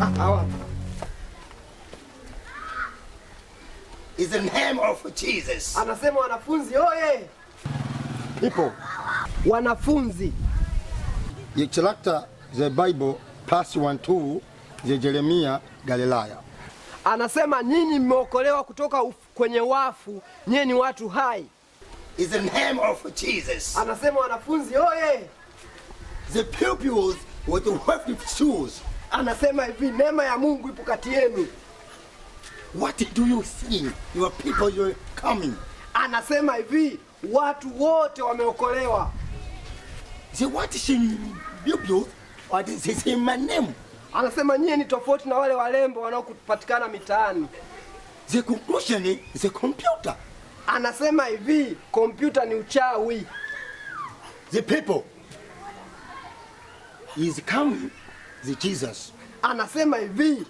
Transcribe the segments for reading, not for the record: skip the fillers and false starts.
Hawa. Is the name of Jesus. Anasema wanafunzi oye! People, Wanafunzi you chapter the Bible plus 1 2 the Jeremiah Galilaya. Anasema nyinyi mmeokolewa kutoka kwenye wafu, nyinyi ni watu hai. Is the name of Jesus. Anasema wanafunzi oye! The pupils with the white shoes. Anasema hivi, neema ya Mungu ipo kati yenu. What do you see? Your people, you're coming. Anasema hivi, watu wote wameokolewa. The what is in pupils? What is in my name? Anasema nyie ni tofauti na wale walembo wanaopatikana mitaani. The conclusion is the computer. Anasema hivi, kompyuta ni uchawi. The people is coming, the Jesus. Anasema hivi,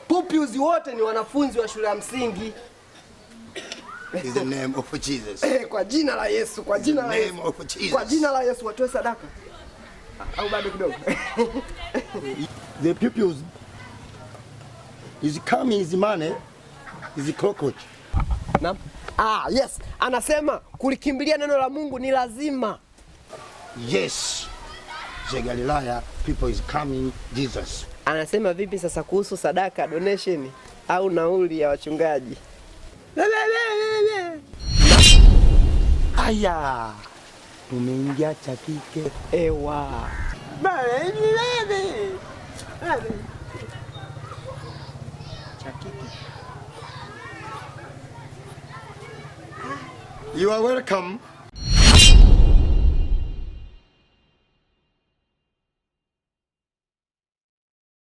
pupils wote ni wanafunzi wa shule ya msingi. Is the name of Jesus. Kwa jina la Yesu, kwa jina la Name Yesu. of Jesus. Kwa jina la Yesu watoe sadaka. Au bado kidogo? The pupils is coming, is money, is cockroach. Naam. Ah, yes. Anasema kulikimbilia neno la Mungu ni lazima. Yes. The Galilaya people is coming, Jesus. Anasema vipi sasa kuhusu sadaka, donation au nauli ya wachungaji? Aya, tumeingia cha kike. Ewa. Cha kike. You are welcome.